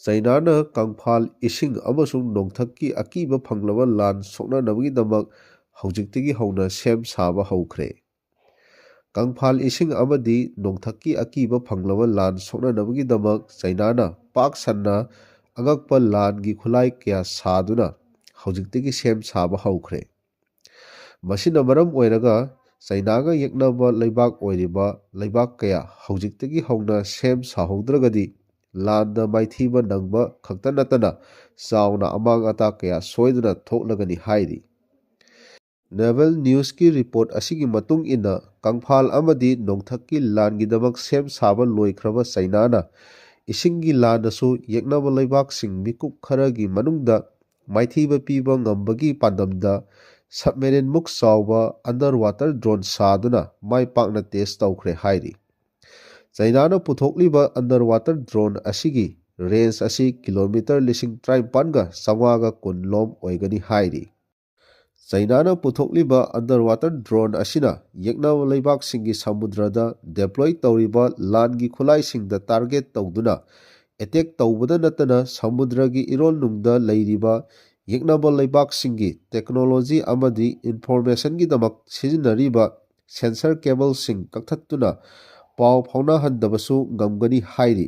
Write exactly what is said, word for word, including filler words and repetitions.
ꯆꯩꯅꯥꯅ ꯀꯪꯐꯥꯜ ꯏꯁꯤꯡ ꯑꯃꯁꯨꯡ ꯅꯣꯡꯊꯛꯀꯤ ꯑꯀꯤꯕ ꯐꯪꯂꯕ ꯂꯥꯟ ꯁꯣꯛꯅꯅꯕꯒꯤꯗꯃꯛ ꯍꯧꯖꯤꯛꯇꯒꯤ ꯍꯧꯅ ꯁꯦꯝ ꯁꯥꯕ ꯍꯧꯈ꯭ꯔꯦ꯫ ꯀꯪꯐꯥꯜ ꯏꯁꯤꯡ ꯑꯃꯗꯤ ꯅꯣꯡꯊꯛꯀꯤ ꯑꯀꯤꯕ ꯐꯪꯂꯕ ꯂꯥꯟ ꯁꯣꯛꯅꯅꯕꯒꯤꯗꯃꯛ ꯆꯩꯅꯥꯅ ꯄꯥꯛ ꯁꯟꯅ ꯑꯉꯛꯄ ꯂꯥꯟꯒꯤ ꯈꯨꯠꯂꯥꯏ ꯀꯌꯥ ꯁꯥꯗꯨꯅ ꯍꯧꯖꯤꯛꯇꯒꯤ ꯁꯦꯝ ꯁꯥꯕ ꯍꯧꯈ꯭ꯔꯦ꯫ ꯃꯁꯤꯅ ꯃꯔꯝ ꯑꯣꯏꯔꯒ ꯆꯩꯅꯥꯒ ꯌꯦꯛꯅꯕ ꯂꯩꯕꯥꯛ ꯑꯣꯏꯔꯤꯕ ꯂꯩꯕꯥꯛ ꯀꯌꯥ ꯍꯧꯖꯤꯛꯇꯒꯤ ꯍꯧꯅ ꯁꯦꯝ ꯁꯥꯍꯧꯗ꯭ꯔꯒꯗꯤ ꯂꯥꯟꯗ ꯃꯥꯏꯊꯤꯕ ꯅꯪꯕ ꯈꯛꯇ ꯅꯠꯇꯅ ꯆꯥꯎꯅ ꯑꯃꯥꯡ ꯑꯇꯥ ꯀꯌꯥ ꯁꯣꯏꯗꯅ ꯊꯣꯛꯂꯒꯅꯤ ꯍꯥꯏꯔꯤ꯫ ꯅꯦꯚꯦꯜ ꯅ꯭ꯌꯨꯁꯀꯤ ꯔꯤꯄꯣꯔꯠ ꯑꯁꯤꯒꯤ ꯃꯇꯨꯡ ꯏꯟꯅ ꯀꯪꯐꯥꯜ ꯑꯃꯗꯤ ꯅꯣꯡꯊꯛꯀꯤ ꯂꯥꯟꯒꯤꯗꯃꯛ ꯁꯦꯝ ꯁꯥꯕ ꯂꯣꯏꯈ꯭ꯔꯕ ꯆꯩꯅꯥꯅ ꯏꯁꯤꯡꯒꯤ ꯂꯥꯟꯗꯁꯨ ꯌꯦꯛꯅꯕ ꯂꯩꯕꯥꯛꯁꯤꯡ ꯃꯤꯀꯨꯞ ꯈꯔꯒꯤ ꯃꯅꯨꯡꯗ ꯃꯥꯏꯊꯤꯕ ꯄꯤꯕ ꯉꯝꯕꯒꯤ ꯄꯥꯟꯗꯝꯗ ꯁꯕꯃꯦꯔꯤꯟꯃꯨꯛ ꯆꯥꯎꯕ ꯑꯟꯗꯔ ꯋꯥꯇꯔ ꯗ꯭ꯔꯣꯟ ꯁꯥꯗꯨꯅ ꯃꯥꯏ ꯄꯥꯛꯅ ꯇꯦꯁ ꯇꯧꯈ꯭ꯔꯦ ꯍꯥꯏꯔꯤ꯫ ꯆꯩꯅꯥꯅ ꯄꯨꯊꯣꯛꯂꯤꯕ ꯑꯟꯗꯔ ꯋꯥꯇꯔ ꯗ꯭ꯔꯣꯟ ꯑꯁꯤꯒꯤ ꯔꯦꯟꯖ ꯑꯁꯤ ꯀꯤꯂꯣꯃꯤꯇꯔ ꯂꯤꯁꯤꯡ ꯇꯔꯥꯅꯤꯄꯥꯟꯒ ꯆꯥꯝꯃꯉꯥꯒ ꯀꯨꯟ ꯂꯣꯝ ꯑꯣꯏꯒꯅꯤ ꯍꯥꯏꯔꯤ꯫ ꯆꯩꯅꯥꯅ ꯄꯨꯊꯣꯛꯂꯤꯕ ꯑꯟꯗꯔ ꯋꯥꯇꯔ ꯗ꯭ꯔꯣꯟ ꯑꯁꯤꯅ ꯌꯦꯛꯅꯕ ꯂꯩꯕꯥꯛꯁꯤꯡꯒꯤ ꯁꯃꯨꯗ꯭ꯔꯗ ꯗꯦꯄ꯭ꯂꯣꯏ ꯇꯧꯔꯤꯕ ꯂꯥꯟꯒꯤ ꯈꯨꯠꯂꯥꯏꯁꯤꯡꯗ ꯇꯥꯔꯒꯦꯠ ꯇꯧꯗꯨꯅ ꯑꯦꯇꯦꯛ ꯇꯧꯕꯗ ꯅꯠꯇꯅ ꯁꯃꯨꯗ꯭ꯔꯒꯤ ꯏꯔꯣꯜꯅꯨꯡꯗ ꯂꯩꯔꯤꯕ ꯌꯦꯛꯅꯕ ꯂꯩꯕꯥꯛꯁꯤꯡꯒꯤ ꯇꯦꯛꯅꯣꯂꯣꯖꯤ ꯑꯃꯗꯤ ꯏꯟꯐꯣꯔꯃꯦꯁꯟꯒꯤꯗꯃꯛ ꯁꯤꯖꯤꯟꯅꯔꯤꯕ ꯁꯦꯟꯁꯔ ꯀꯦꯕꯜꯁꯤꯡ ꯀꯛꯊꯠꯇꯨꯅ ꯄꯥꯎ ꯐꯥꯎꯅꯍꯟꯗꯕꯁꯨ ꯉꯝꯒꯅꯤ ꯍꯥꯏꯔꯤ꯫